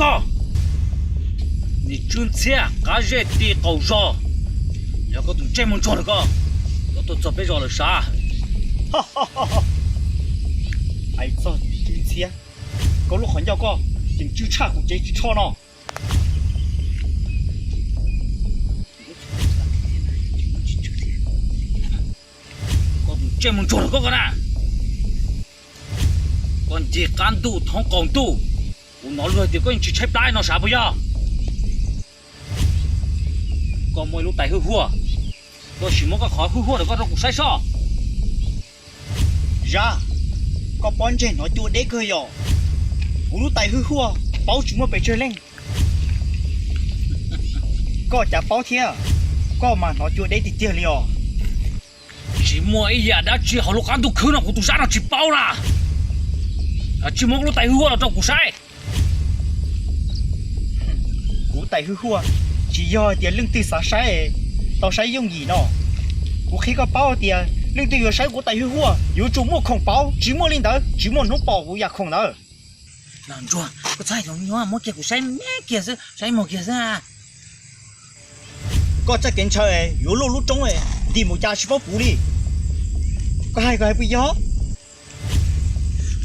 tog, niag Tswb Ntxhiab qab zej ti qaum zog, yog koj tus ntsej muag ntsuag lawm koj, koj tuaj txog peb zos lawm sav. Hais txog Tswb Ntxhiab, koj lub qhov ncauj koj ceev tswj tshaj kuv cev ris tsho no. Koj tus ntsej muag ntsuag lawm koj na, koj ncig qab ntuj thoob qaum ntuj, kuv hnov luag tias koj yeej tsis tshaib plab no sav puas yog? Koj muaj ib lub tais hwj huaj, koj sim muab koj qhov hwj huaj ntawm koj rau kuv saib soj. Zab, koj pob ntseg hnov cua deb kawg yom? Kuv lub tais hwj huaj paub tsis muaj pes tsawg leej. Koj cas paub thiab, koj mas hnov cua deb tiag tiag li os. Tsis muaj ib yam dab tsi hauv lub qab ntuj khwb no kuv tus Zab no tsis paub na. Tsis muab koj lub tais hwj huaj los rau kuv saib. Kuv tais hwj huaj, tsis yog hais tias leej twg xav saib tau saib yooj yim no. Kuv qhia koj paub tias leej twg yuav saib kuv tais hwj huaj yuav tsum muaj khoom pauv, tsis muaj li ntawd tsis muaj hnub pom kuv yam khoom ntawd. Ntsuag, koj txhob hais lus nyob, muab kiag kuv saib me kiag xwb, saib muag kiag xwb. Koj txoj kev ntshaw yuav luaj lub roob nti mus cas tsis paub puv li. Koj hais koj hais puas yog?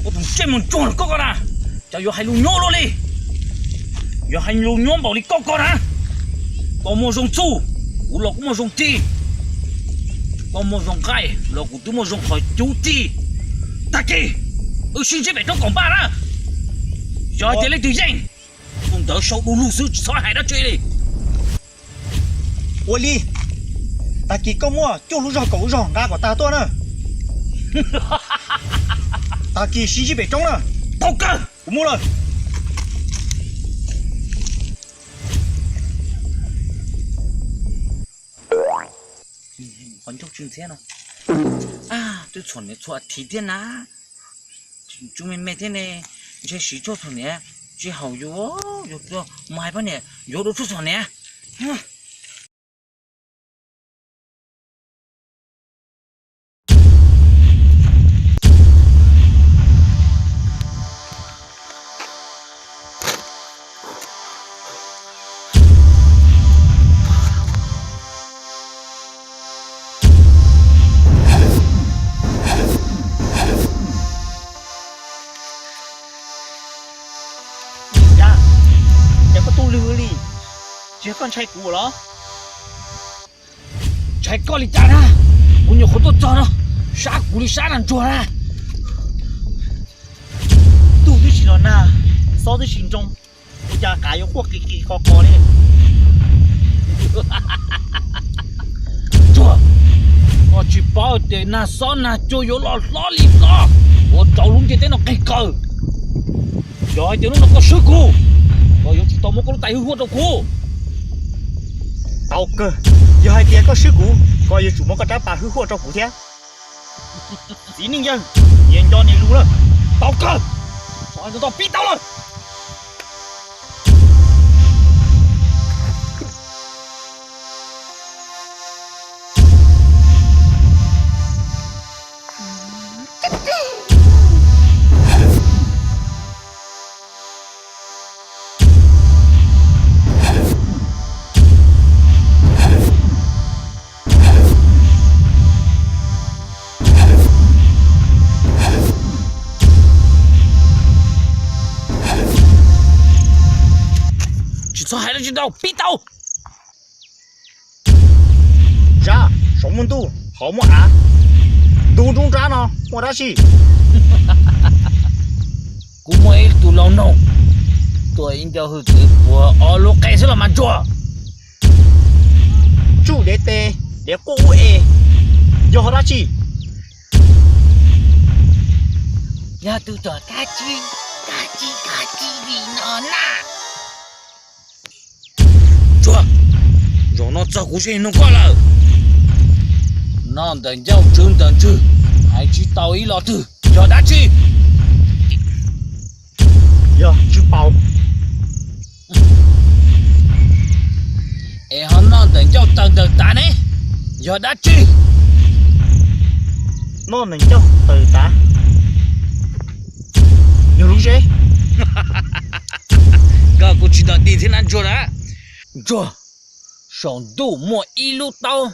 Koj tus ntsej muag ntsuag koj koj na, cas yuav hais lus nyob luaj li, yuav hais lus nyob npaum li koj koj na. Koj muaj zoo txuj, kuv los kuj muaj zoo ci. Koj muaj zoo nqaij los kuv twb muaj zoo qhov cub ci. Tag kis wb sib ntsib pem roob kom npaj na. Yog hais tias leej twg yeej, tus ntawd sau du lug xwb tsis txhob hais dab tsi li. Ua li, tag kis koj muaj cuaj lub zog kaum lub zog nqa kom tag tuaj na. Tag kis sib ntsib pem roob na. Tau kawg, kuv mus lawm. Qhov ncauj tsw ntxhiab no, twb txhuam niam txhua thiv thiab na. Tsw me me thiab ne, ntshe siv tshuaj txhuam niam, tsis haum yus, yus mus hais poj niam yuav dua tshuaj txhuam niam. Cas koj tu lwg li, tsis yog koj ntshai kuv los? Ntshai koj li cas na, kuv nyuam qhuav tuaj txog no, sab kuv li sab nas ntsuag na. Ntuj twb tsis los nag, xob twb tsis nroo, ua cas qav yuav quaj qis qis qos qos li? Ntsuag, koj tsis paub tias nag xob nag cua yuav los hlob li hlob, ua rau lub ntiaj teb no qig qawg. Yog hais tias hnub no koj swb kuv, koj yuav tsum tau muab koj lub tais hwj huaj rau kuv. Tau kawg, yog hais tias koj swb kuv, koj yuav tsum muab koj rab pas hwj huaj rau kuv thiab. Txiv neej yawg, nias nco nias lus lawm. Tau kawg, tau pib tau lawm. Tsis txhob hais dab tsi ntau, pib tau. Zab, saum muaj ntuj, hauv muaj av, ntu nruab nrab no muaj dab tsi? Kuv muaj ib tug laus noog tuaj ib ncauj hwj txwv puag ob lub qe xwb los mas ntsuag. Tsuj dev tes, dev quaj ub e, yog dab tsi? Yog tus tom dab tsi, dab tsi dab tsi li no na. Tsuag, zaum no txog kuv zej nug koj lawm. Noj ntawm ncauj tswv ntawm ntswg, hais tsis tau ib lo twg, yog dab tsi? Yog tswv paus. Es ho noj ntawm ncauj tawm ntawm tav ne, yog dab tsi? Noj ntawm ncauj tawm tav, yog lub zeb. Koj kuj tsis tau dig thiab na Ntsuag na. Ntsuag, saum ntuj muaj ib lub taub,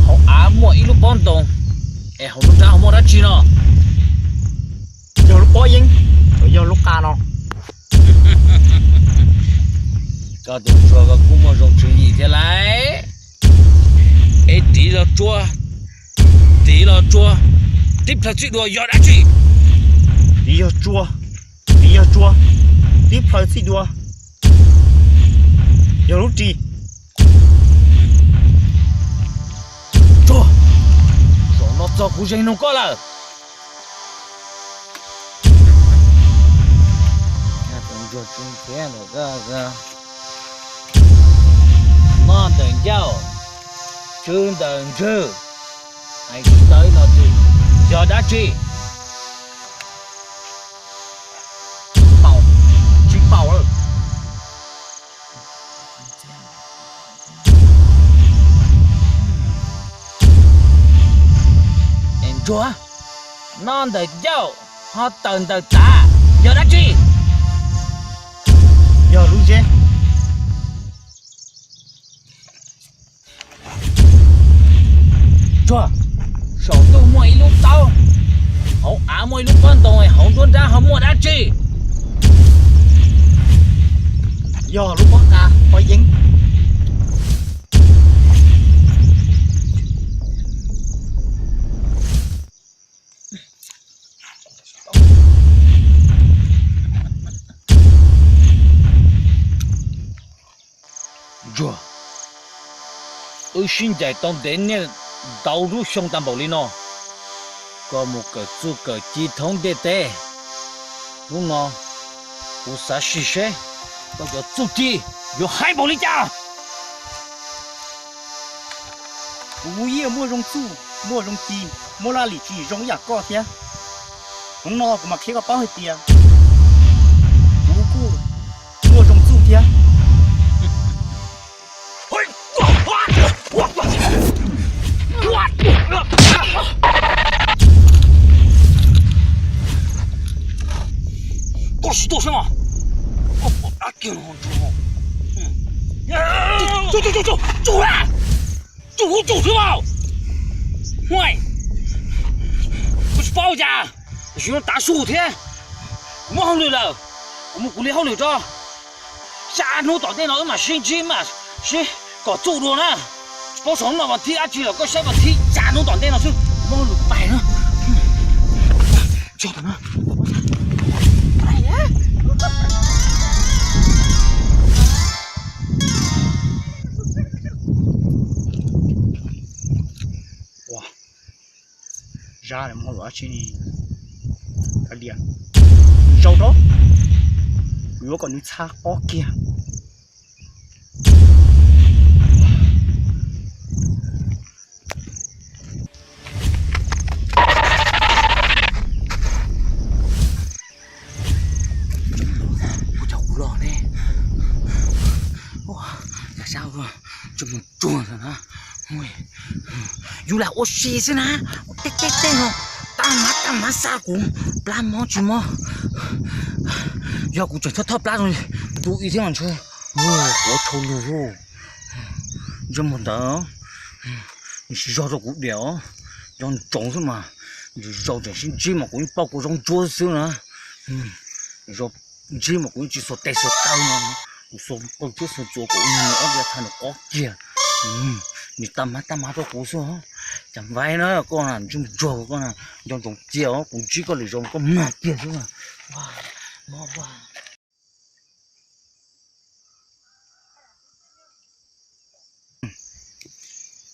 hauv av muaj ib lub pob ntoo, es hauv nruab nrab ho muaj dab tsi no? Yog lub pob yeeb, yog lub qa no. Koj tus Ntsuag koj kuj muaj zoo tswv yim thiab lauj. Es tiv los tsua, tiv los tsua, tib plhaw txij dua yog dab tsi? Tiv yog tsua, tiv yog tsua, tib plhaw txij dua yog lub ris. Tsua, zaum no txog kuv zeeg nug koj lawm. Noj ntawm ncauj, tsw ntawm ntswg, hais tsis tau ib lo twg, yog dab tsi? Tsis paub, tsis paub lawm. Es Ntsuag, noj ntawm ncauj ho tawm ntawm tav, yog dab tsi? Yog lub zeb. Ntsuag, saum ntuj muaj ib lub taub, hauv av muaj ib lub pob ntoo, hauv nruab nrab ho muaj dab tsi? Yog lub pob qa, pob yeeb. Ntsuag, wb sib ncaim tau ntev niaj ntau lub xyoo tag npaum li no, koj mus kawm txuj kawm ci thoob ntiaj teb. Hnub no kuv xav sim seb koj cov txuj ci yuav heev npaum li cas. Kuv yeej muaj zoo txuj, muaj zoo ci, muaj laj lim tsis zoo ib yam koj thiab. Hnub no kuv mam qhia koj paub hais tias kuv kuj muaj zoo txuj thiab. Koj tsis tuaj saib mas, koj pom dab kiag no. Tsum, tsum, tsum, tsum, tsum, tsum xwb mas. Huaj, koj tsis paub cas, tam sim no tav su thiab, kuv muaj hauj lwm lawm, kuv mus kuv li hauj lwm tso. Xya hnub tom ntej no wb mam sib ntsib mam sib kom txuj dua na. Tsis paub saum no vas thib dab tsi los koj saib vas thib xya hnub tom ntej no xwb, kuv muaj hauj lwm kuv pais na. Ua, Zab, muaj dab tsi li, kav liam, zaum rau, kuv yuav kom nws txha qob kiag. Ua cas kuv los ne, ua cas sab tsuag tsuag na. Yus lam ua si xwb na, tej tej tej no tag mab tag mab xa kuv plab mob tsis mob. Yog kuv tseem thoj thoj plab zoo li tus ib thiab mas ntshe kuv ua tshau lug. Ntsej muag ntawd nws tsis zog rau kuv diam os, nco ntsoov xwb mas. Nws zaum tseem sib ntsib mas kuv yeej pauj kua zaub ntsuab xwb na. Zaum ntsib mas kuv yeej tsis xuas tes xuas taw no, kuv xuas qw thiab xuas txuas kom ua nws ob diav txha nws qob kiag. Nws tag mab tag mab rau kuv xwb. Cas npaib na koj na, ntsej muag ntsuag koj na, nco ntsoov cia os, kuv ntsib koj lwm zaus koj mag kiag xwb na.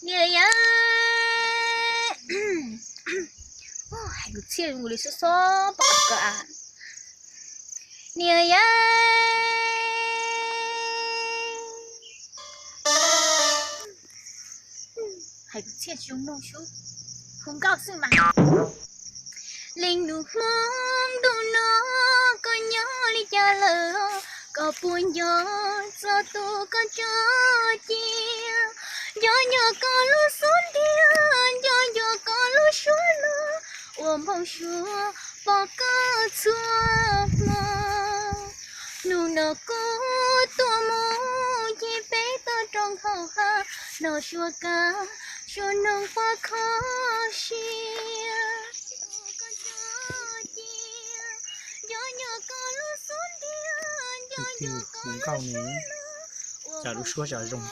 Niam yau, hais kwv txhiaj li xob xob pom kawg. Niam yau, hais kwv txhiaj tsis zoo mloog sub, hu nkauj xwb mas. Leej nus Hmoob ntuj no, koj nyob li cas lawm? Koj puas nco txog tus koj tso cia? Nco nco koj lub xub ntiag, nco nco koj lub suab lug, ua npau suav pom koj txhua hmo. Hnub no Nov suav kab, suav noog pov kho siab. Tus nkauj ne, cas lub suab zoo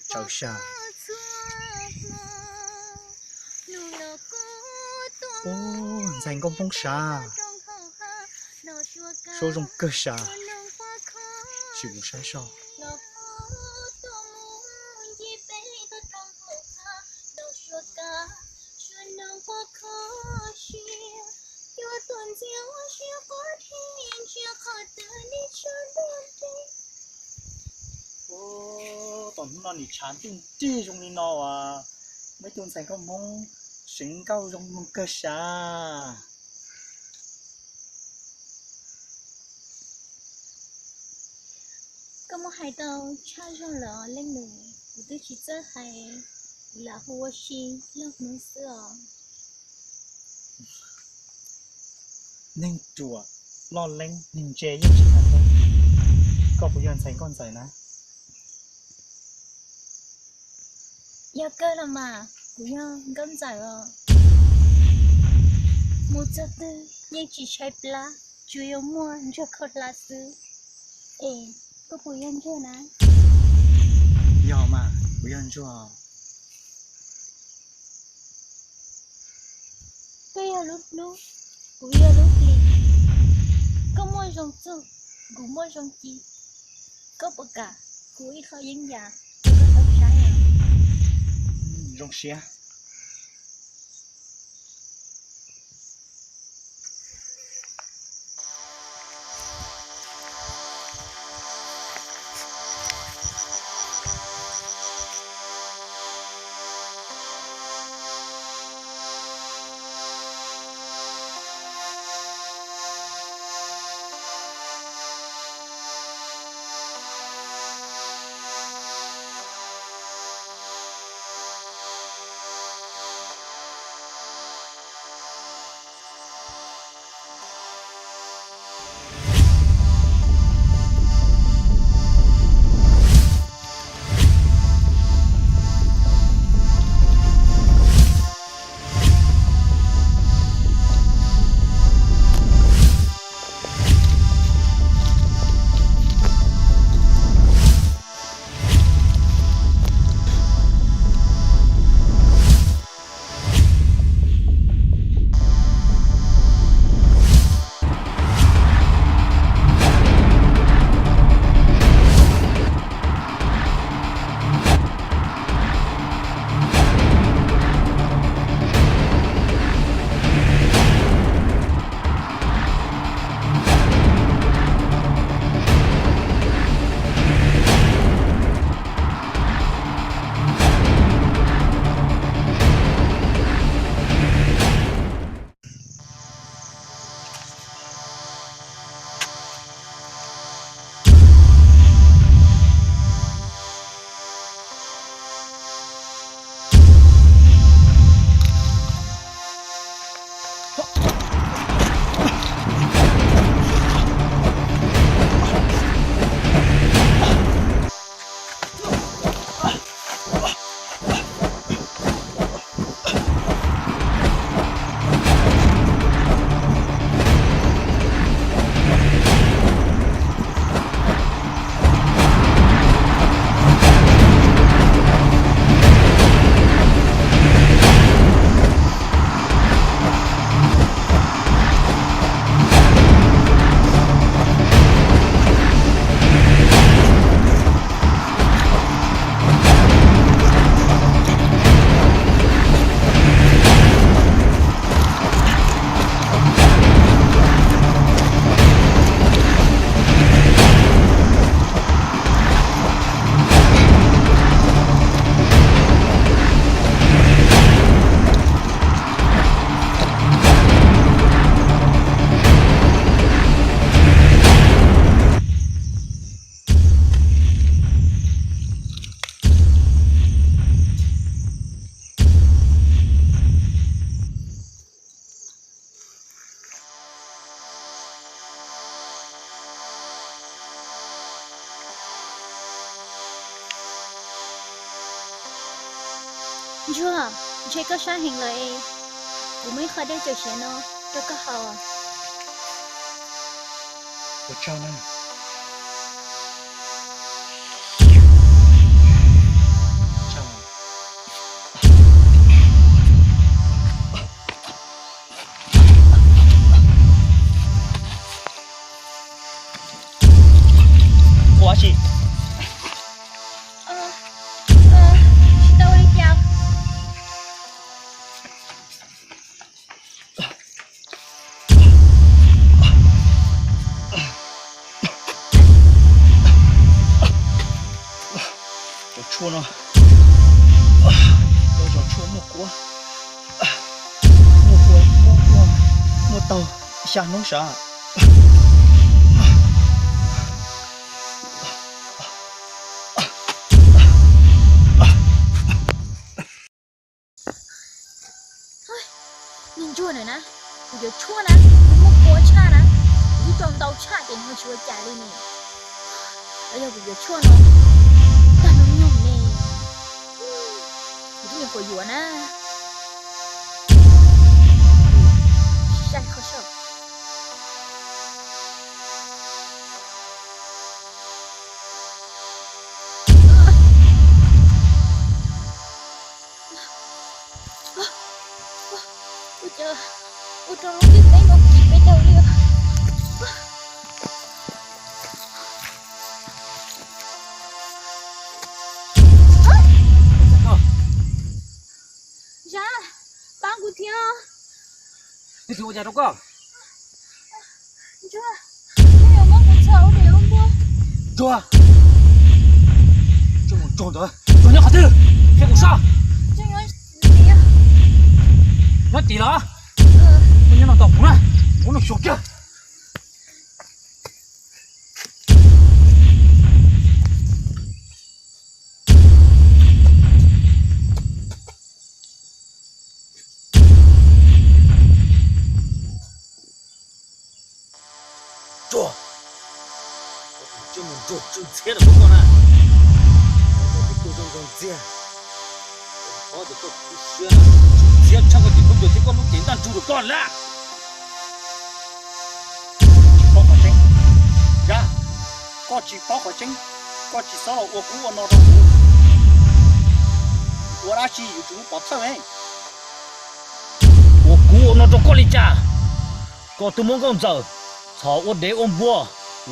tsawv sas. Ntxhais nkauj Hmoob sas, suab zoo kawg sas. Tsis mus saib soj. Tom hnub no nim tshav ntuj nrig zoo li no as, muaj ib tug ntxhais nkauj Hmoob seev nkauj zoo mloog kawg sas. Koj muab hais tau tshaj zog lawm leej nus, kuv twb tsis txawj hais, kuv lam hu ua si loj hmoob xwb os. Neeg ruam loj leeb, neeg ntse yeej tsis hais loj. Koj puas yog ntxhais nkauj ntxawm na? Yog kawg los mas, kuv yog nkauj ntxawm os. Mus txog twg yeej tsis tshaib plab, tsuas yog muaj ntsuag kho hla xwb. Es koj puas yog ntsuag na? Yog mas, kuv yog ntsuag. Koj yog lub hnub, kuv yog lub hli. Koj muaj zoo txuj, kuv muaj zoo ci. Koj puas kam kuv ib qho yeeb yam rau koj tau saib os? Zoo siab. Ntsuag, ntshe koj sab heev lawm es kuv muab ib qho dej cawm siav no rau koj haus. Ua si. Tsis tau ua li cas. Cov tshuaj no, cov tshuaj muaj kuav, muaj kuav, muaj, muaj tau xya hnub sav. Niag ntsuag na, kuv cov tshuaj na, nws muaj kuav tshaj na, kuv twb rau ntau tshaj ces nws tsis ua cas li ne. Los yog kuv cov tshuaj no tag nws nyoog ne, kuv twb nyuam qhuav yuav na. Saib qhov saib. Ua cas ua rau lub ntiaj teb no kim pe tag li. Zab, pab kuv thiab. Twb tsis ua cas rau koj. Ntsuag, ntsuag, ntsuag ntawd, ntsuag nyob qhov twg? Qhia kuv saib. Nyob tim los? Koj nyob no tos kuv na, kuv nug xyuas kiag. Ntsuag, ntsuag ntsuag ntxhiab rau koj na. Ntsuag ntxiag, ntxiab tshaj koj tus kub tus thiab koj lub cev ntaj ntsug rau koj lawm. Tsis paub qhov tseeb, Zab, koj tsis paub qhov tseeb, koj tsis txhob los ua kub ua no rau kuv. Ua dab tsi yuav tsum muab pov thawj ne? Ua kub ua no rau koj li cas? Koj twb muab nkauj ntxawm txhom ua dev ua npua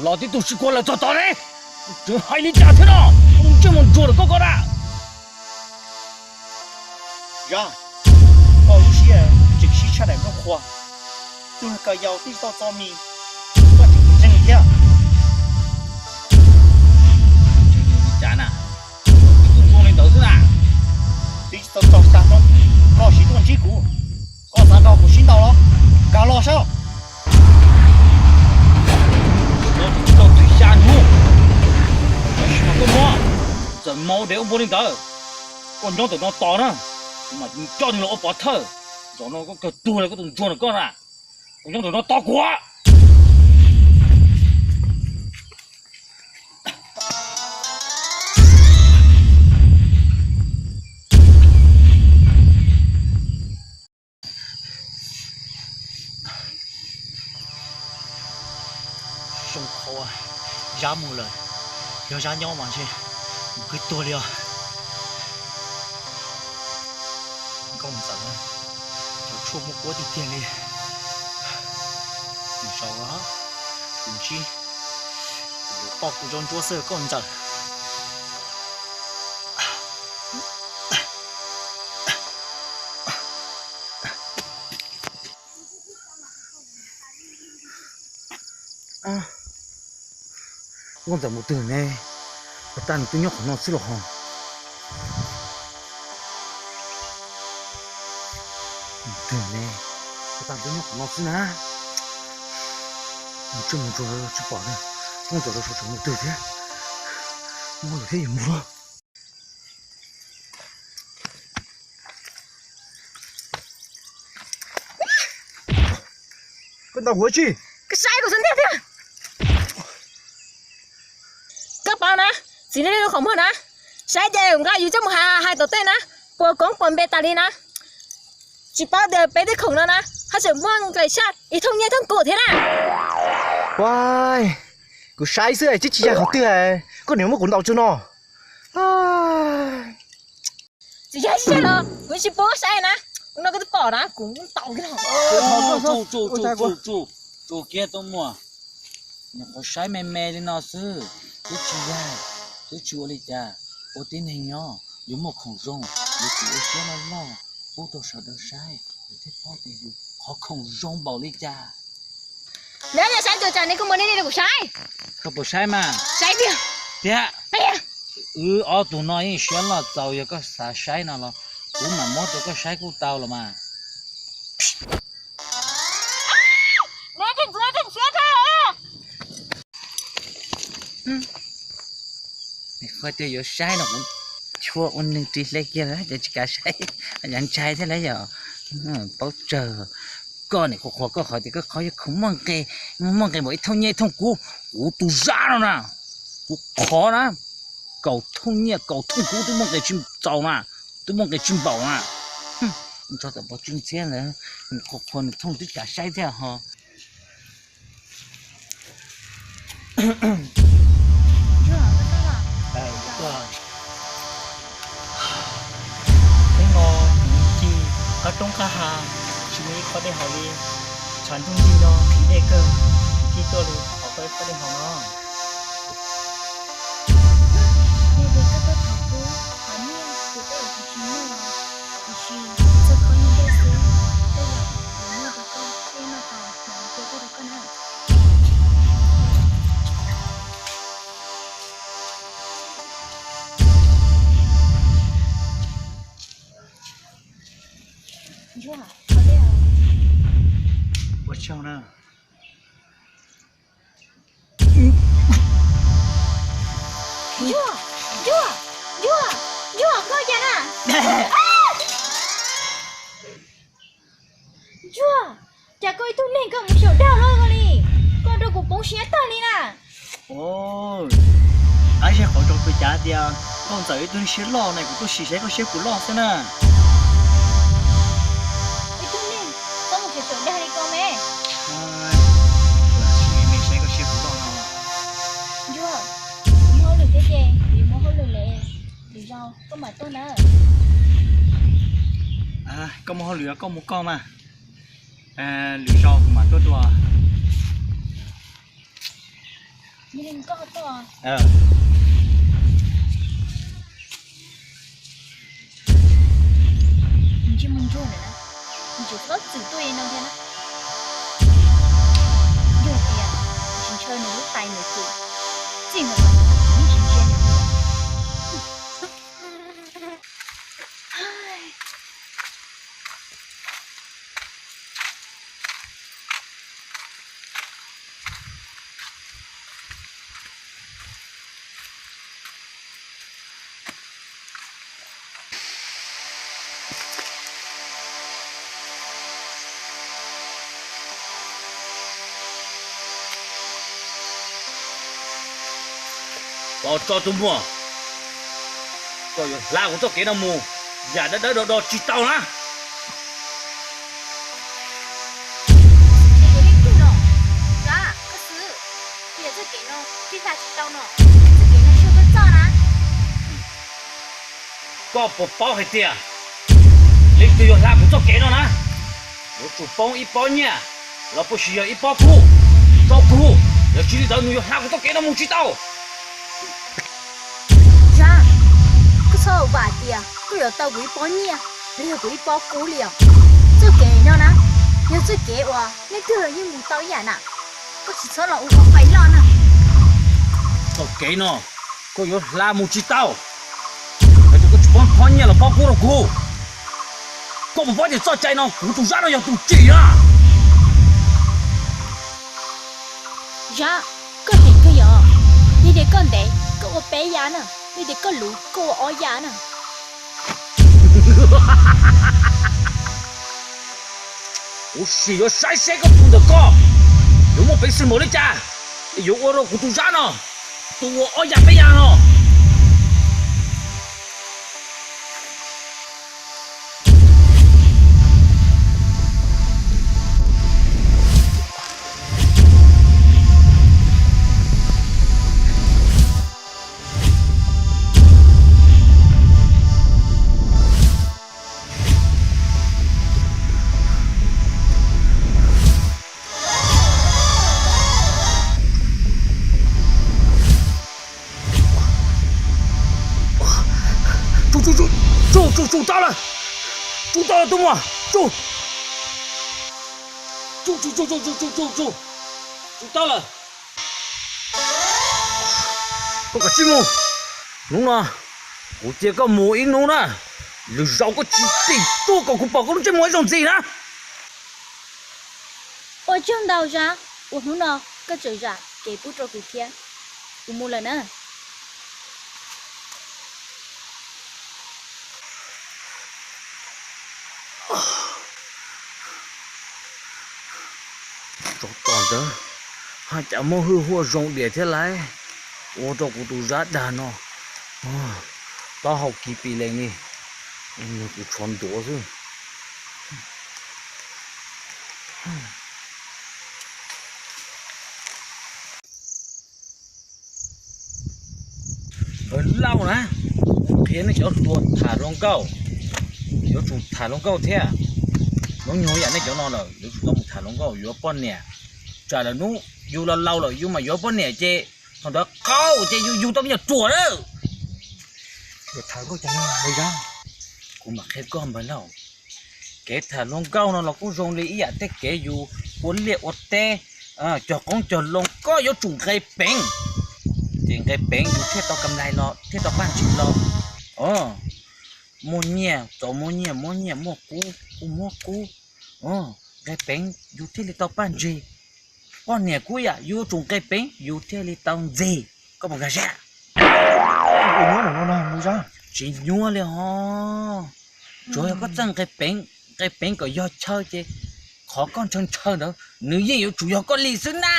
los tib tug sib kuag lawm txog tod ne. Tseem hais li cas thiab no? Ua ntsej muag ntsuag rau koj koj na. Zab, koj lub siab tseem sib tshaj daim nplooj qhuav. Tug kawm yau twb tsis tau txo mis, koj tseem ntseeg thiab. Tseem li cas na? Kuv kuj zoo li ntawd xwb na. Twb tsis tau txog xya hnub, koj sim tuaj ntsib kuv. Koj xav nrog kuv sib ntaus los? Nkag los saib. Koj tseem tsis tau twg xya hnub, tab sis mas koj muab txawm mus ua dev ua npua li ntawd, koj nyob ntawm no tos na, kuv mam coj nws los ua pov thawj. Zaum no koj kawg tuag li koj tus ntsuag na koj na. Koj nyob ntawm no tos kuv. Zoo qhov Zab mus lawm, yog Zab nyob mas ntshe kuv kwv tuag li os. Nkauj Ntxawm, cov tshuaj muaj kuab tiag tiag li. Mus saud los, kuv ntsib, kuv yuav pauj kuv zaub ntsuab xwb Nkauj Ntxawm. Nkauj Ntxawm mus twg ne? Puas tas nws twb nyob qhov no xwb los ho? Mus twg ne? Puas tas nws twb nyob qhov no xwb na? Mus tsis mus tsuas tsis pom li. Nkauj Ntxawm rau saum tseem mus twg thiab? Mob lawm thiab yuav mus los. Koj ntaus kuv ua tsi? Koj saib kuv xwb ntiag tiag. Koj paub na, txiv neej lub qhov muag na, saib ces nqa yus coj mus hais hais tom tej na. puas koob puas npe tas li na. Tsis paub tias peb tej khoom no na, haj tseem muaj nqis tshaj ib thooj nyiaj thooj kub thiab na. Ua, kuv saib xwb twb tsis yog qhov twg, koj niam muab kuv ntaus tso no. Tsis yog tsis yog los kuv tsis pub koj saib na, no koj twb pom na kuv ntaus kiag. Tsuj kiag tuaj muag, nyuam qhuav saib me me li no xwb, twb tsis yog, twb tsis ua li cas. Ua tib neeg nyob yuav muaj khoom zoo, yuav tsum ua siab loj loj pub rau sawv daws saib, yus thiaj paub tias yus qhov khoom zoo npaum li cas. Neb saib tus tsam ne, koj mus nej rau kuv saib. Koj puas saib mas? Saib tiag. Tiag. Wb ob tug no yeej siab loj txaus, yog koj xav saib no los kuv mam muab rau koj saib kuj tau los mas. Qhov tias yuav saib no kuv chua ua neeg ris hle kiag lawm ces tsis kav saib, yog ntshai thiab lawm yog. Paub tsawg, koj nim qhuas qhuas koj qhov tias koj qhov yog khoom muaj nqis, muaj nqis npaum ib thooj nyiaj ib thooj kub, kuv tus zab no na, kuv qhov na, kaum thooj nyiaj kaum thooj kub twb muaj nqis tsis txaus na, twb muaj nqis tsis npaum na. Tso tom pov tseg ntxhiab ntawd, qhuas qhuas nws thooj twb kav saib thiab ho. Hnub no kuv ci qab roob qab hav, tsis muaj ib qho dej haus li, tshav ntuj nti no nqhis dej kawg, kuv ci tuaj li hauv koj ib qho dej haus no. Yog tias koj tuaj thov kuv qhov nyiaj ces tej zaum kuv tsis muaj, tiam sis txog qhov nyiaj dej xwb, tej zaum kuv muaj rau koj ib no tos kuv cia koj rau koj na. Ua tsaug na. Ntsuag, Ntsuag, Ntsuag, Ntsuag, koj cas na? Ntsuag, cas koj ib tug neeg koj mus xyaum dag luaj li, koj rau kuv poob siab tag li na. Qab zej qhov roog pes cav tias koj ntxawm ib tug neeg siab loj na, kuv tuaj sim saib koj siab puas loj xwb na. Ib tug neeg txhob mus xyaum dag li ko me. Sim me saib koj siab puas loj no. Ntsuag, muaj hauj lwm thiab ces yuav muaj hauj lwm li, lwm zaus koj mam tuaj na. Koj muaj hauj lwm koj mus koj mas, lwm zaus kuv mam tuaj dua. Ntsej muag ntsuag ntawm na, nws tseem txhob txwm tuaj li no thiab na. Yog tias tsis ntshaw nws lub tais ntawd ces txij ntawm no kuv yeej tsis ntsia nws li lawm. Pov tso tus muag, koj yuav hla kuv txoj kev no mus, yam dawb dawb do do tsis tau na. Koj puas paub hais tias leej twg yuav hla kuv txoj kev no na, yuav tsum poob ib pob nyiaj los puas sis yog ib pob kub, tso kuv, yog tsis li ntawd nws yuav hla kuv txoj kev no mus tsis tau. Zab, koj txhob vam tias koj yuav tau kuv ib pob nyiaj los yog kuv ib pob kub li os. Txoj kev no na, yog txoj kev uas leej twg los yeej mus tau ib yam na. Koj tsis txhob los ua ua fais loj na. Txoj kev no koj yuav hla mus tsis tau, yog tias koj tsis poob pob nyiaj los pob kub rau kuv. Koj puas paub tias txoj cai no kuv tus Zab no yog tus tsim na? Zab, koj heev kawg yom. Yog tias koj ntev koj ua peb yav na, yog tias koj luv koj ua ob yav na. Kuv sim yuav saib seb koj tus ntawm koj yuav muaj peev xwm npaum li cas, yuav ua rau kuv tus Zab no tus ua ob yav peb yav no. Tsum, tsum, tsum, tsum tau lawm. Tsum tau lawm tus muam, tsum. Tsum, tsum, tsum, tsum, tsum, tsum, tsum tau lawm. Koj kav tsij mus. Hnub no kuv cia koj mus ib hnub na, lwm zaus koj tsis tim tuaj kom kuv pom koj lub ntsej muag ib zaug ntxiv na. Ua tsaug ntau Zab, uas hnub no koj tseem zam kev pub rau kuv thiab. Kuv mus lawm na. Tsov tom ntawd, haj cas muaj hwj huaj zoo diam thiab lauj, ua rau kuv tus Zab dag no taub hau kis pis lees li, nws kuv tshuav ntuav xwb. Lauj na, qhia nej cov hluas tham hluas nkauj, yuav tsum tham hluas nkauj thiab. Hnub nyoog yam nej cov no lawm yuav tsum tau mus tham hluas nkauj yuav poj niam, tsam lawm hnub yus laus laus lawm yus mam yuav poj niam ces thaum ntawd qaub ces yus yug tau me nyuam ruam lawm. Kuv mam qhia koj npawg lauj, kev tham hluas nkauj no los kuj zoo li ib yam tej kev yus ua liaj ua teb, cog qoob cog loo koj yuav tsum nqe peev, ces nqe peev yus thiaj tau kam lais los thiaj tau paj ntsig los. Muaj nyiaj txaus muab nyiaj, muab nyiaj muaj kub kuj muab kub, nqe peev yus thiaj li tau paj ntsig. Poj niam kuj yam yus yuav tsum nqe peev yus thiaj li tau ntxeg, koj puas nkag siab? Tsis nyuaj li ho, tsuas yog koj txawj nqe peev, nqe peev kom yog chaw ces qhov koj ntshaw ntshaw ntawd nws yeej yuav tsum yog koj li xwb na.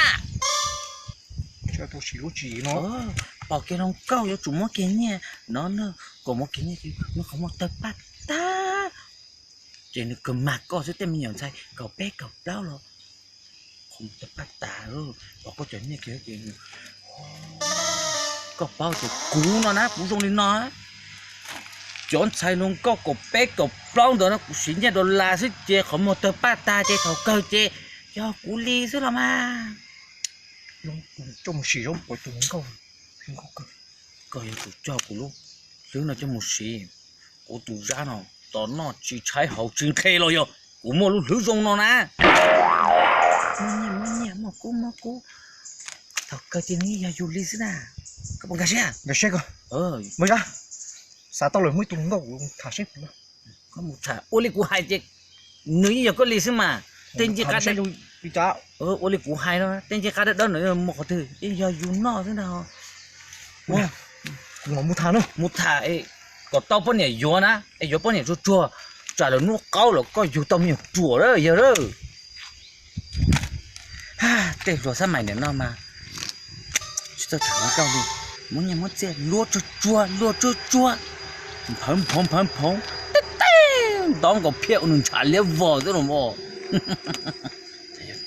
Pom kiag hluas nkauj yuav tsum muab kiag nyiaj no, kom muab kiag nyiaj ces nws qhov muag tawg paj tag. Ces nws kawg mag koj xwb, tej me nyuam ntxhais kaum peb kaum plaub los qhov muag tawg paj tag, pom koj cov nyiaj kiag ces koj paub tias kuv no na kuv zoo li no. Cov ntxhais hluas nkauj kaum peb kaum plaub ntawd no kuv siv nyiaj dollar xwb ces qhov muag tawg paj tag ces thaum kawg ces yog kuv li xwb los mas. Coj mus sim zoo pom tus nkauj, koj yuav tsum coj kuv lub hlwb no coj mus siv. Kuv tus Zab no tos noj tsis tshaib haus tsis nqhis los yog kuv muaj lub hlwb zoo no na. Muaj nyiaj muaj nyiaj muaj kub muaj kub, thaum kawg ces nws yeej yog yus li xwb na. Koj puas nkag siab? Nkag siab koj. Muaj Zab, xav tau lawm muaj ib tug nkauj kuv tham seb. Koj mus tham ua li kuv hais ces nws yeej yog koj li xwb mas. Tej ncej qab, ua li kuv hais no, tej ncej qab dawb dawb no muaj qhov twg yeej yog yus noj xwb ntag. Mus tham, mus tham kom tau poj niam yuav na, es yuav poj niam tsuag tsuag, tsam lawm hnub qaub los koj yug tau me nyuam ruam lawm yawg lawm. Tej hluas xab mais niam no mas tsis txawj tham hluas nkauj li, muab nyiaj muab txiaj luag tsuag tsuag, luag tsuag tsuag, nphawv nphoov nphawv nphoov, tej tej ntaub nkaus phiaj ua nws ntshav liab vog xwb los mas.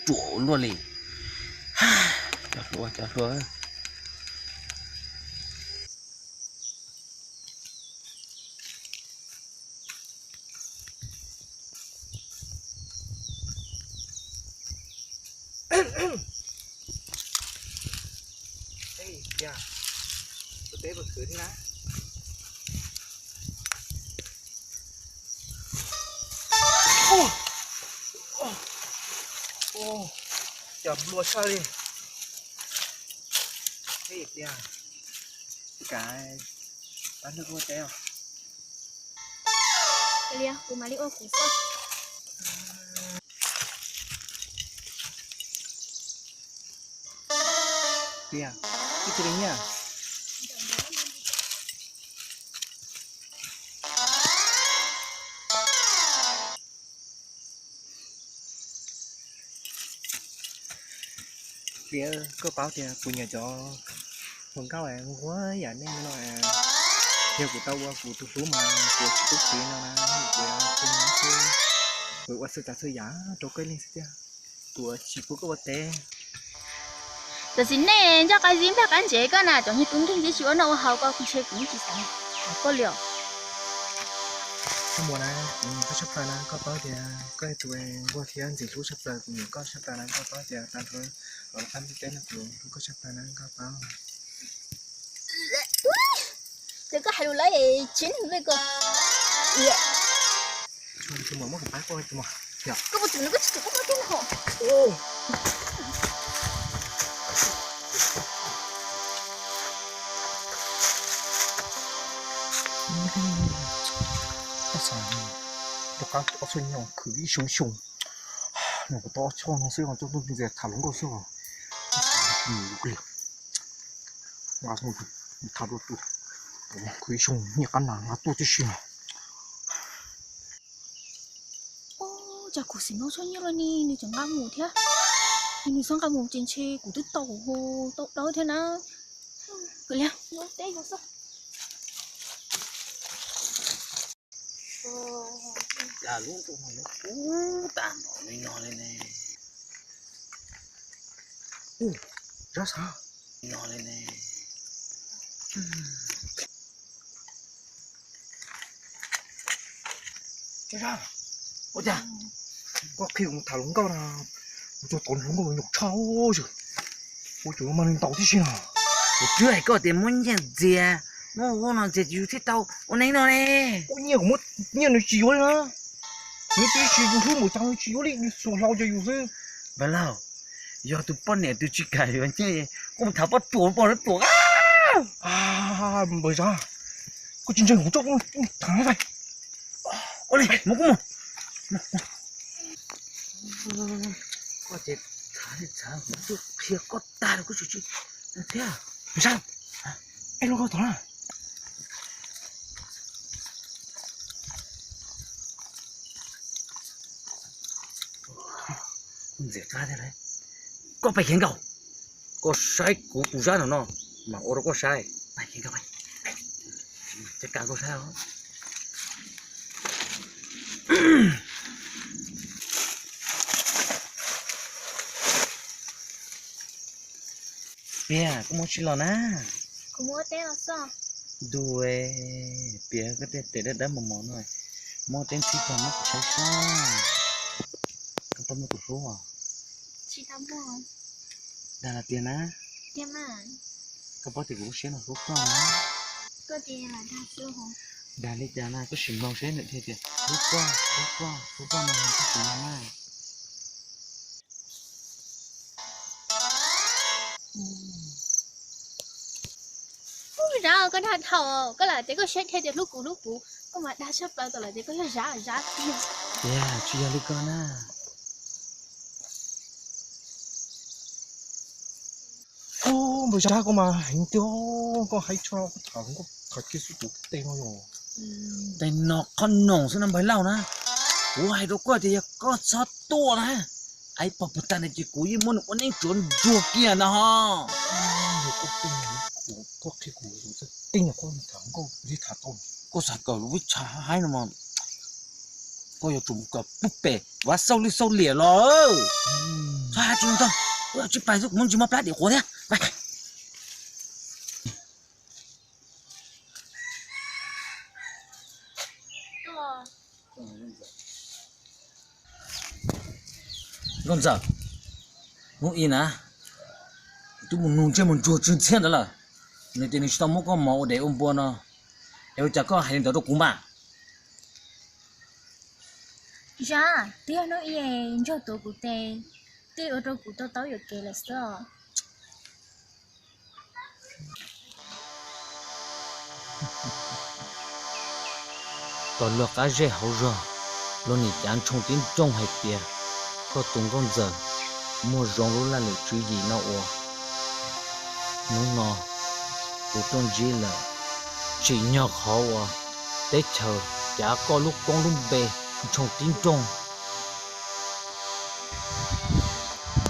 Ruam ua luaj li. Cov hluas, cov hluas. Ua teb puas khwv thiab na? Cov nplua tshaj li. Ej tiag, kav pab nrog kuv ua teb os. Kuv mam li ua kuv xwb. Tiag, ib tug li nyiaj. Tiag, koj paub tias kuv nyiam cov hluas nkauj nquag yam nej no, yog kuv tau ua kuv tus hlub mas kuv tsis pub kuv no na, kuv kuv ua txhua tsav txhua yam rau koj ib leeg xwb tiag, kuv tsis pub koj ua teb. Tam sim nej nco qab zib nplag qab ntsev koj na, cov niag tub nkeeg tib si ua noj ua haus koj ntshe kuv tsis xav koj li os. Koj muam na, kuv nyiam koj tshaj plaws na, koj paub tias koj tus nquag thiab ntxim hlub tshaj plaws, kuv nyiam koj tshaj plaws na, koj paub tias tag nrho los qab ntiaj teb no kuv hlub koj tshaj plaws na, koj paub. Ces koj hais lus lawm tsis neeg li ko. Koj puas tsum nws, koj tsis tsum koj muab kiag no hos. Rov qab ob txhiab nyiaj khwv ib xyoo ib xyoo, nws kuv tau ob txhiab no xwb, coj tuaj ntxias tham hluas nkauj xwb os. Nqa tham dua tus, khwv ib xyoo nyiaj qab nas nqa tuaj tib si no. Cas kuv xeem no txhob nyiaj los ni nws tseem nqa mus thiab. Nws txhob nqa mus ces ntshe kuv twb tau, tau dawb thiab na. Kawg li, teb xwb. Cas lub ntuj no yuav kub tas npaum li no li ne? Zab xav no li ne. Zab, ua cas koj qhia kuv mus tham hluas nkauj na, kuv tsuas tau hluas nkauj nyuam tshaj yog, ua tsuas yuav mag li ntaus tib si no. Kuv twb hais koj tias muab nyiaj ntxias, muab ua no ntxias yus thiaj tau ua neeb no ne. Kuv nyiaj, kuv muab nyiaj nws tsis yuav li na. Nws twb tsis yus hlub mus cas nws tsis yuav li, nws xuas hlau rau yus xwb. Npawg Lauj, yog tus poj niam tus tsis kam yuav nyiaj, koj mus tham poj ruam, poj ruam. Npawg Zab, koj tsis ntseeg kuv tso, tham no. Ua li, mus kuj mus. Koj ces tham li tham kuv twb qhia koj tag los koj tsis tsis thiab. Npawg Zab, es los koj tom na. Ntxim qab thiab lauj. Koj pais khiav nkaus, koj saib kuv tus Zab no no mas ua rau koj saib. Ces kam koj saib os. Piav, koj muab tsi los na? Kuv muab teb los xwb. Ntuj, Piav, koj tej tes dawb dawb mos mos no, muab teb ntxhib tag muab kuv saib saib. Koj paub muaj tus hlub os? Tsis tau muaj. Dag los tiag na? Tiag mas. Koj paub tias kuv lub siab no hlub koj na. Koj tias dag xwb hos. Dag li cas na, koj sim mloog seb nws thiaj tias hlub koj, hlub koj, hlub koj no koj sim mloog na. Ub, Zab, koj dag dhau, koj lam tias koj siab dhia tias hlub kuv hlub kuv, koj mas dag tshaj plaws, tam lawv tias koj yog Zab, Zab tiag. Tiag, tsis yog li ko na. Ub, npawg Zab, koj mas heev tiag, koj haib tshaj, koj tham, koj tham kiag xwb tus tej no yog. Tej no qhov noom xwb no npawg Lauj na. Kuv hais rau koj tias yog koj txhob tuaj na, ib pog puag ta na ces kuv yeej muab nws ua neeb tsuav ntsuag kiag ntag ho. Koj qhia kuv tej no koj tham nkauj li tham tau. Koj xav kawm lub vib tsha haib no mas koj yuav tsum mus kawm pub pem vaj xauj lwj xauj liam los. Txhob hais tsis no tau, wb ua tsib pais xwb kuv muaj ntsis mob plab diam quav thiab. Nkauj Ntxawm, hnub i na, kuv twb mus nug ntsej muag ntsuag tsw ntxhiab ntawd lawm, nws tias nws tsis tau muab koj mos ua dev ua npua no, es ua cas koj hais li ntawd rau kuv mas? Zab, twb yog hnub i ntsuag tuav kuv tes, thiaj ua rau kuv tau taub yuam kev lawm xwb os. Tos luag qab zej hauv zog, luag nim cav ntshoo tib nrooj hais tias koj tus Nkauj Ntxawm muaj zoo lub laj lim tswv yim no ua. Hnub no kuv tuaj ntsib lawm, tsim nyog qhov uas teb chaws cav koj lub koob lub npe ntshoo tib nrooj.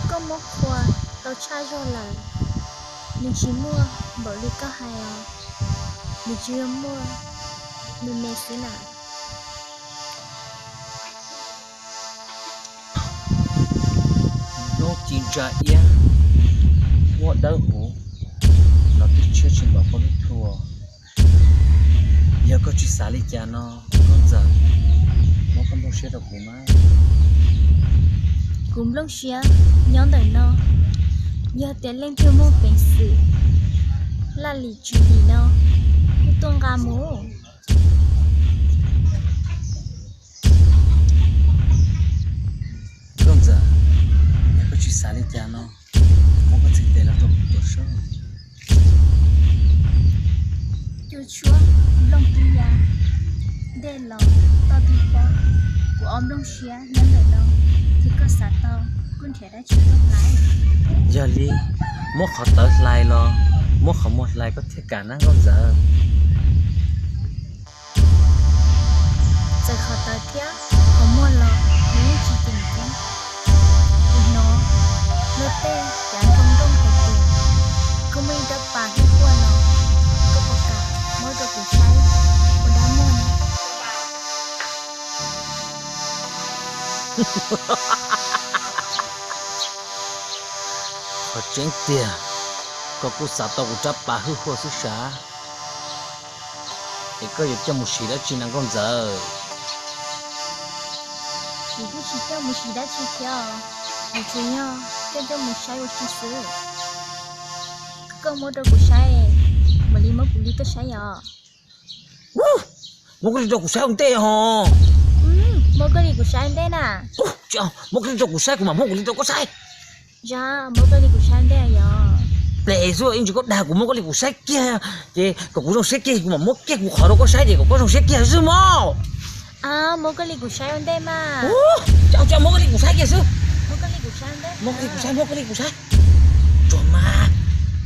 Koj muab qhua tau tshaj zog lawm, nws tsis muaj npaum li koj hais os, nws tsuas yog muaj me me xwb na. Hnub ci ntsa iab, huab dawb huv, los twb tshiab tsis npaum koj lub plhu. Yog koj tsis xav li cas no, Nkauj Ntxawm, muab koj nplooj siab rau kuv mas. Kuv nplooj siab nyob ntawm no, yog tias leej twg muaj peev xwm laj lim tswv yim no, kuj tuaj nqa mus. Nkauj Ntxawm, yog koj tsis xav li cas no, muab koj txhais tes los rau kuv tuav saib. Cua tshuab, nplooj twb ya, dej los toj twb pob, kuv ob nplooj siab nyob ntawm no, ces koj xav tau kuj nrhiav dab tsi tuaj hlais. Yog li, muab qhov tawv hlais los muab qhov muag hlais koj thiaj kam na Nkauj Ntxawm. Txawm qhov tawv thiab qhov muag los nws yeej tsis ceem ceeb. Kuv hnov luag tej cav nroo nrooj hais tias koj muaj ib rab pas hwj huaj no, koj puas kam muab rau kuv saib ua dab muag na? Qhov tseeb tiag, koj kuj xav tau kuv rab pas hwj huaj xwb sav. Es koj yuav coj mus siv dab tsi na Nkauj Ntxawm? Kuv kuj tsis coj mus siv dab tsi thiab os, kuv tsuas yog coj coj mus saib ua si xwb. Koj muab rau kuv saib, mam li muab kuv li koj saib os. Muab koj li rau kuv saib ua ntej ho. Muab koj li kuv saib ua ntej na. Muab koj li rau kuv saib, kuv mam muab kuv li rau koj saib. Muab koj li kuv saib ua ntej yog. Ples xwb, ib ntsis koj dag kuv muab koj li kuv saib kiag, ces kom kuv zoo siab kiag kuv mam muab kiag kuv qhov rau koj saib ces kom koj zoo siab kiag xwb mog. Muab koj li kuv saib ua ntej mas. Muab koj li kuv saib kiag xwb. Muab koj li kuv saib, muab koj li kuv saib. Tsuag mas,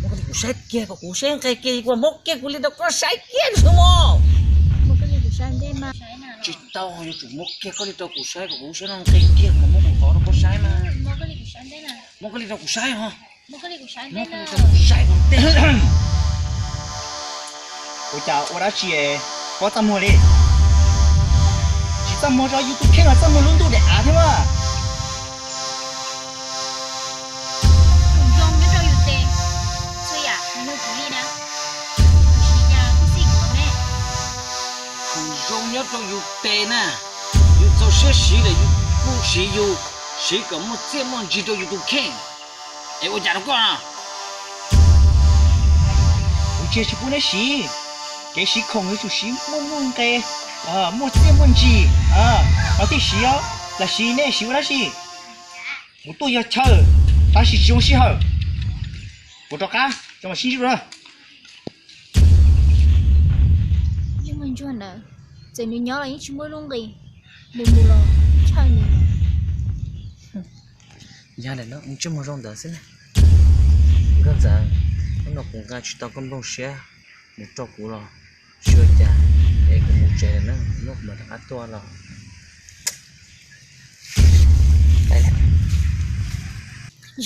muab koj li kuv saib kiag kom kuv saib nqe kiag kuv mam muab kiag kuv li rau koj saib kiag xwb mog. Tsis tau, yuav tsum muab kiag koj li rau kuv saib kom kuv saib nqe kiag kuv mam muab kuv qhov rau koj saib mas. Muab koj li rau kuv saib ho. Muab koj li rau kuv saib ua ntej. Ua cas ua dab tsi pob txaj muag li? Tsis txaj muag rau yus tus kheej los txaj muag lub ntuj daim av thiab mas. Tus zoo nyob rau yus tes, txhua yam nws yog kuv li na. Kuv siv cas kuj xij kuv me. Tus zoo nyob rau yus tes na, yus txaus siab siv lawm yus kuj siv, yus siv kom muaj txiaj muaj ntsig rau yus tus kheej. Es ua cas rau koj no? Kuv tsis, tsis pub neb siv. Kev siv khoom yuav tsum siv muaj nuj nqis, muaj txiaj muaj ntsig, ho thiaj siv os. Lam siv nej siv ua dab tsi? Kuv tuaj yog chaw, tab sis tsis zoo sij hawm. Kuv rov qab, tso mam sib ntsib dua. Ntsuag ntawd, txawm nws nyob los yeej tsis muaj nuj nqis, nws mus los tshaj nws. Yog li no, ntsej muag zoo ntawd xwb na. Nkauj Ntxawm, hnub no kuv nqa tsis tau koj nplooj siab mus rau kuv los tsis ua cas, es kuv mus tsev lawm na, hnub kuv mam rov qab tuaj los.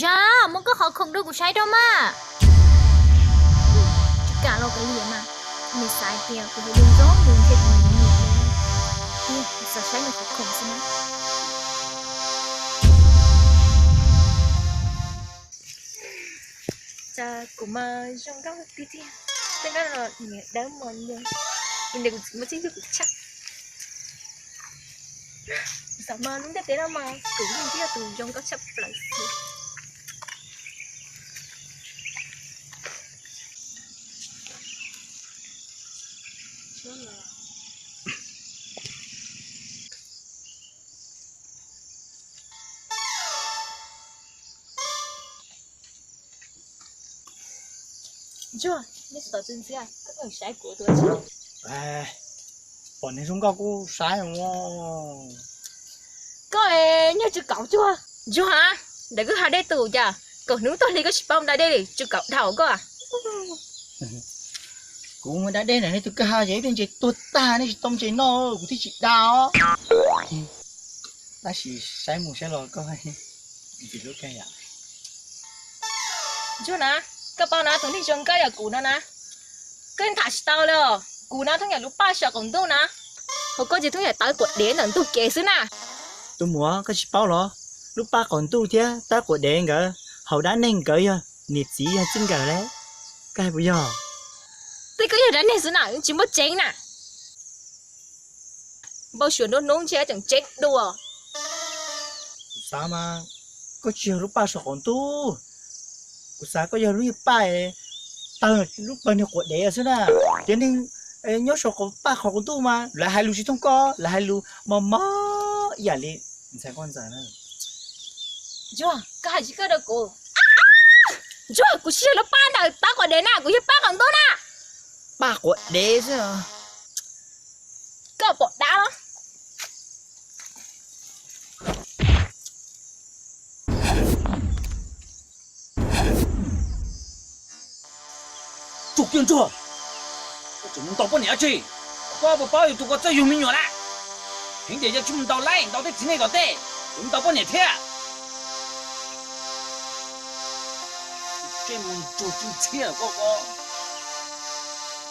Zam, muab koj qhov khoom rau kuv saib rau mas. Tsis kam los kav liam mas, nws xav hais tias kuv yog zoo zoo nws thiaj kuv nim nim, kuv xav saib nws qhov khoom xwb na. Cas kuv mas zoo nkauj tiag tiag, tej nkauj no niam dawb mos nyob, kuv niam kuv txiv mas tseem yug kuv tshaj. Kuv xav mas lub ntiaj teb no mas kuv yeej yog tus zoo nkauj tshaj plaws xwb. Ntsuag, nej tsis tau txwv ntxiab, koj koj saib kuv tus. Pom neeg zoo nkauj kuj saib os. Koj es nyuag tsw kaum cuag. Ntsuag a, ntawm koj ha dej tus cas kaum hnub tag li koj tsis paub da dej li, tsw kaum dhau koj a. Kuv mus da dej ntawm nej tus kwj ha ces ib pliag ntses tuag tag, nej tsis tau ntses noj kuv thiaj tsis da os. Tab sis saib mus saib los koj ntxim hlub kawg yom. Ntsuag na, koj paub na, tus neeg zoo nkauj yog kuv no na, koj tham tsis tau li os. Kuv na thoob yam lub paj saum qaum ntuj na, hos koj ces thoob yam tawb quav dev ntawm ntug kev xwb na. Tus muam, koj tsis paub los? Lub paj qaum ntuj thiab tawb quav dev nkawd, hauv dab neeg nkawd yog niam txiv yog txij nkawm li. Koj hais puas yog? Tej koj yog dab neeg xwb na, tsis muaj tseeb na. Npau suav nruab hnub ntshe tseem tseeb dua. Kuv xav mas koj tsis yog lub paj saum qaum ntuj. Kuv xav koj yog lub niag paj tawg lub pawg niag quav dev xwb na. Cov neeg Nyob saum paj qaum ntuj mas lawv hais lus tsis thooj koj, lawv hais lus mos mos ib yam li ntxhais nkauj ntxawm na. Ntsuag, koj hais tsis koj rau kuv. Ntsuag, kuv tsis yog lub paj ntawm paj quav dev na, kuv yog paj qaum ntuj na. Paj quav dev xwb. Koj pom dab los? Tsuj kiag Ntsuag, koj tseem mus ntaus poj niam dab tsi? Koj puas paub yus tus ko txawj yug me nyuam na? Heev tias yog tsis mus ntaus laib ntaus tej txiv neej tom tej, tseem mus ntaus poj niam thiab. Tseem mus Ntsuag tsis ntxhiab koj ko.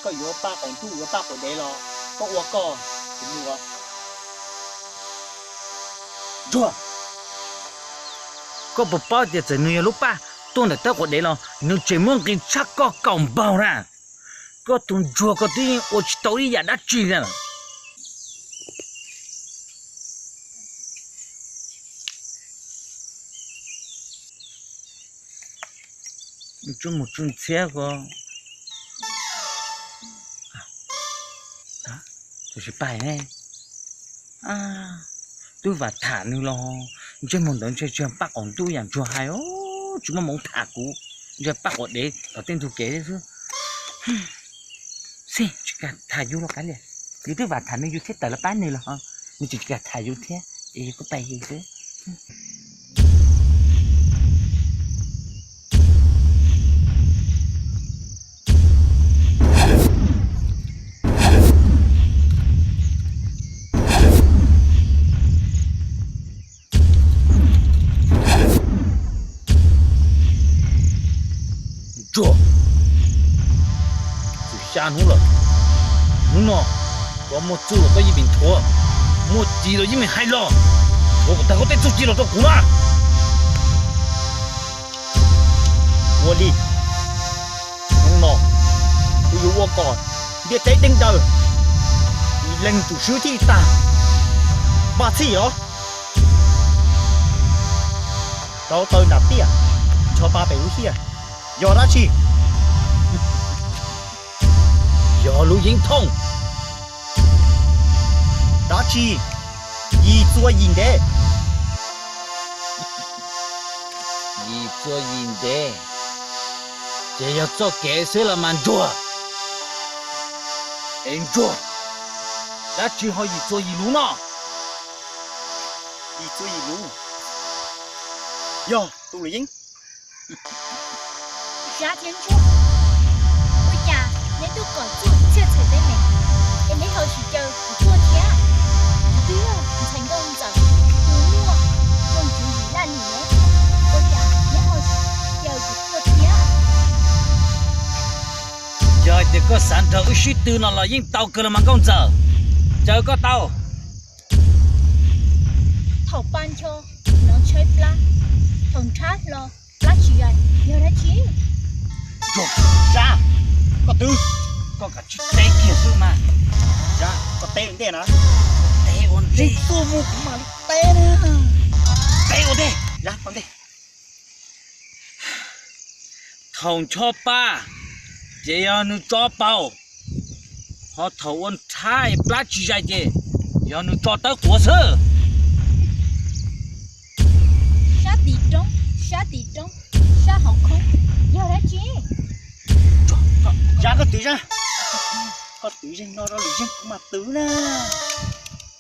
Koj yuav paj qaum ntuj yuav paj quav dev los koj ua koj, kuv mus. Ntsuag, koj puas paub tias txawm nws yog lub paj tuaj ntawm tawb quav dev los nws tseem muaj nqis tshaj koj kaum npaug na. Koj tus Ntsuag ko twb ua tsis tau ib yam dab tsi na. Tsuj mus tsuj ntxhiab ko. Tus tsis pais ne. Twb vam tham nws los ntsej muag ntawd ntshe tsis yog paj qaum ntuj yam Ntsuag hais, tsis muaj hmoov tham kuv, ntshe paj quav dev tom tej ntug kev xwb. Xij, tsis kam tham yus los kav liam, yus twb vam tham nws yus thiaj tawm los pab nws los ho, nws tseem tsis kam tham yus thiab, es yus kuj pais xwb. Ntsuag, txog xya hnub lawm, hnub no koj muaj txuj los koj yeej meem nthuav, muaj ci los yeej meem hais los, nthuav kom tag koj tej txuj ci los rau kuv na. Ua li, hnub no kuv yuav ua kom ntiaj teb deej daws, ib leeg tus swb thiaj tag. Npaj txhij os. Rauv taws nram tiaj, ncho pa pem lub hiaj, yog dab tsi? Yog lub yeeb thooj. Dab tsi? Yim txua yim ntev. Yim txua yim ntev, ces yog txoj kev xwb los mas Ntsuag. Es Ntsuag, dab tsi ho yim txua yim luv no? Yim txua yim luv, yog tus luam yeeb. Zab thiab Ntsuag, ua cas neb twb kom txuj txhiaj txhais teeb meem, es neb ho tsis caw kuv tuaj thiab? Kuv twb yog ntxhais nkauj ntxawm tus muaj zoo tswv yim laj lim ne, ua cas neb ho tsis caw kuv tuaj thiab? Yog hais tias koj xav nrog wb sib tw no los yeej tau kawg los mas nkauj ntxawm, caw koj tau. Thaum pa ncho, nov tshaib plab, thaum nrhab hlo, plab tsis zais, yog dab tsi? Zab, koj twb, koj kav tsij teb kiag xwb mas. Zab, koj teb ua ntej na. Teb ua ntej. Txuj mus kuv mam li teb na. Teb ua ntej. Zab, ua ntej. Thaum ncho pa ces yog nws tso paus, ho thaum ua nrhab plab tsis zais ces yog nws tso tawb quav xwb. Sab tim roob, sab tim roob, sab hauv khoob, yog dab tsi? Zab, koj twv Zab, koj twv zeeg no rau lwm zeeg kuv mam twv na.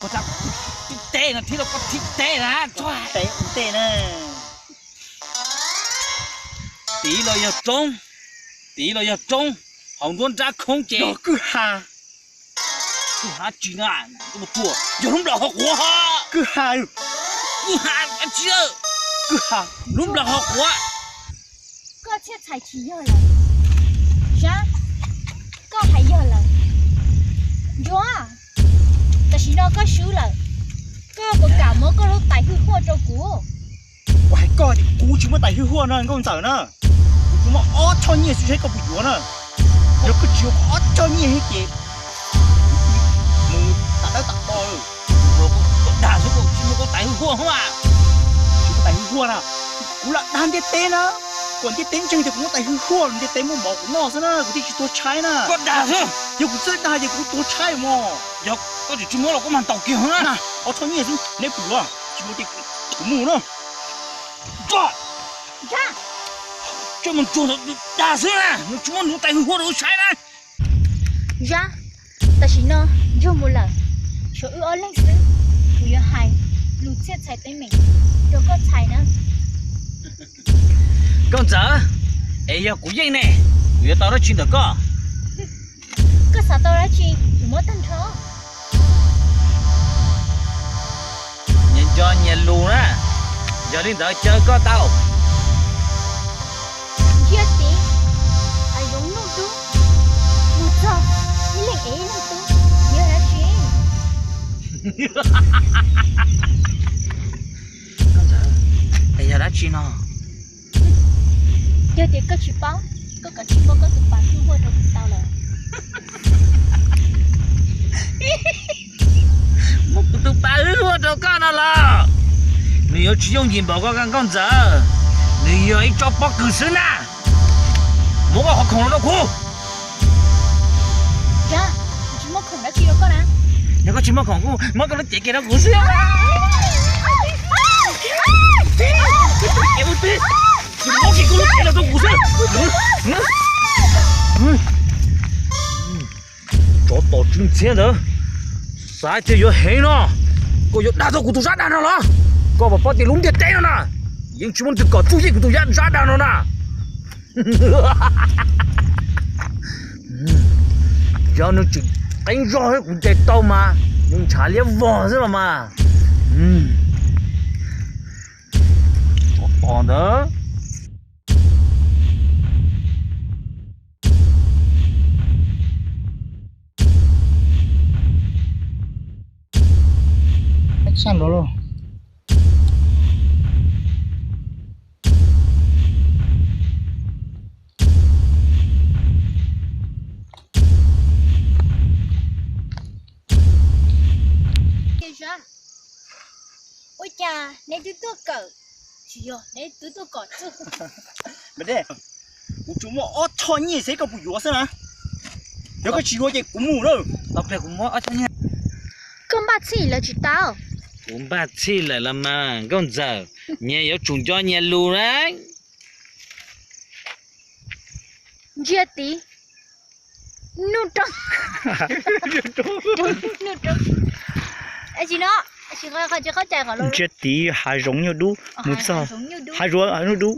Koj tib teb no thiab los koj tib teb na, teb ua ntej na. Tid los yog roob, tid los yog roob, hauv nruab nrab khoob ces yog kwj ha. Kwj ha tsis na, yog lub nplaum hauv quav. Kwj ha, kwj ha dab tsi, kwj ha, lub nplaum hauv quav. Koj txhiaj txhais tsis yog lawm. Zab, koj hais yog lawm. Ntsuag, tam sim no koj swb lawm, koj puas kam muab koj lub tais hwj huaj rau kuv? Kuv hais koj tias kuv tsis muaj tais hwj huaj no nkauj ntxawm na. Kuv tsuas muaj ob choj nyiaj xwb, saib koj puas yuav na. Yog koj tsis yuav kuv ob choj nyiaj thiab ces kuv mus tas dawb tas do lawm. Koj dag xwb, koj tsis muaj koj tais hwj huaj hos mas. Tsis muaj tais hwj huaj na, kuv lam dag ntiaj teb na. Kuv ntiaj teb ntseeg tias kuv muab tais hwj huaj, ntiaj teb muab mov kuv noj xwb na, kuv thiaj tsis tuag tshaib na. Koj dag xwb. Yog kuv txawj dag ces kuv tuag tshaib mas. Yog koj tsis muab los koj mas ntaus kiag na. Ob choj nyiaj xwb neb pum los tsis muaj ces kuv mus na. Tsuag ntsuag dag xwb na, nws tsis muab nws tais hwj huaj rau wb saib na. Zab, tam sim no Ntsuag mus lawm, tshuav wb ob leeg xwb. Kuv yuav hais lus txhiaj txhais teeb meem rau koj txhais na. Nkauj Ntxawm, es yog kuv yeej ne, kuv yuav tau dab tsi ntawm koj? Koj xav tau dab tsi kuv muab tag nrho. Nyias nco nyias lus na, yog li ntawd caw koj tau. Ntsia tid, hav zoov nuj dub, mus txog ib leeg ev ib leeg tub, yog dab tsi? Es yog dab tsi no? Yog tias koj tsis paub, koj kav tsij muab koj tus pas hwj huaj rau kuv tau lawm. Muab kuv tus pas hwj huaj rau koj no los nws yuav tsis yooj yim npaum koj, Nkauj Ntxawm. Nws yog ib tsob pob kws xwb na. Muab koj qhov khoom no rau kuv. Yog koj tsis muab khoom kuj muab koj lub cev kiag rau kuv xwb. Koj tus cev ua twg, tsis muab kiag koj lub cev no rau kuv xwb. Tsov tom tswv ntxhiab ntawd, xav tias yuav heev no, koj yuav dag tau kuv tus zab dag no los? Koj puas paub tias lub ntiaj teb no na, yeej tsis muaj leej twg kom txuj yeej kuv tus zab dag no na. Yog nws tseem qeeb zog thiab kuv ntes tau mas nws ntshav liab vog xwb los mas. Tsov tom ntawd. Sab nraud lauj. Ua cas neb twb tuaj kawm, tsis yog neb twb tuaj kom txuj. Kuv tsuas muaj ob choj nyiaj xwb, koj puas yuav xwb na? Yog koj tsis yuav ces kuv mus lawm. Tau pliag kuv muab ob choj nyiaj. Koj npaj txhij lawm tsis tau? Kuv npaj txhij lawm los mas Nkauj Ntxawm, nyias yuav tsum nco nyias lus na. Ntsia tid, nuj roob, nuj roob. Tsis no, tsis qhov, qhov tsis qhov cai qhov. Ntsia tid, hav zoov nyuj dub, mus txog hav zoov nyuj dub,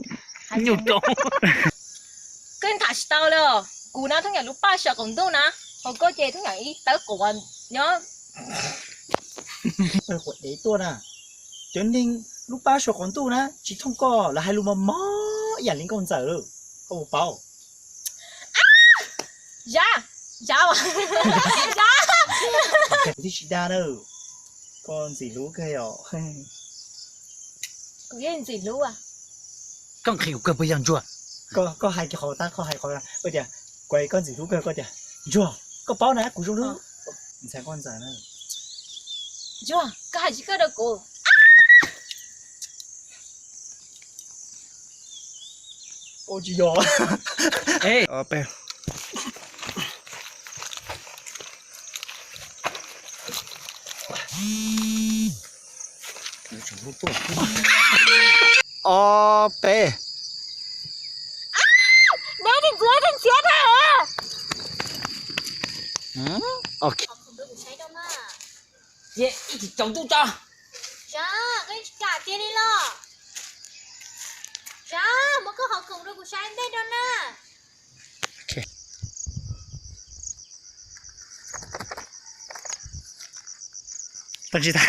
nyuj roob. Koj tham tsis tau li os. Kuv na thooj yam lub paj saum qaum ntuj na, hos koj ces thooj yam ib tawb quav nyob. Quav dev tuaj na. Cov neeg lub paj saum qaum ntuj na tsis thooj koj, lawv hais lus mos mos ib yam li Nkauj Ntxawm lawm, koj puas paub? Zab, Zab, Zab. Kuv thiaj tsis dag na. Koj ntxim hlub kawg os. Kuv yeej ntxim hlub. Koj nqhis kuv kawg puas yog Ntsuag? Koj hais kiag qhov tas, koj hais qhov tias, koj ntxim hlub kawg, koj tias, Ntsuag, koj paub na kuv zoo li ntxhais Nkauj Ntxawm na. Ntsuag, koj hais tsis kawg rau kuv. Ua tsis yog. Ob peb. Neb tsis txiav, tsis txiav. Cia ib chim tsaus ntuj tso. Zab, koj tsis kam cia li los? Zab, muab koj qhov khoom rau kuv saib ntej rau na. Tsis tas.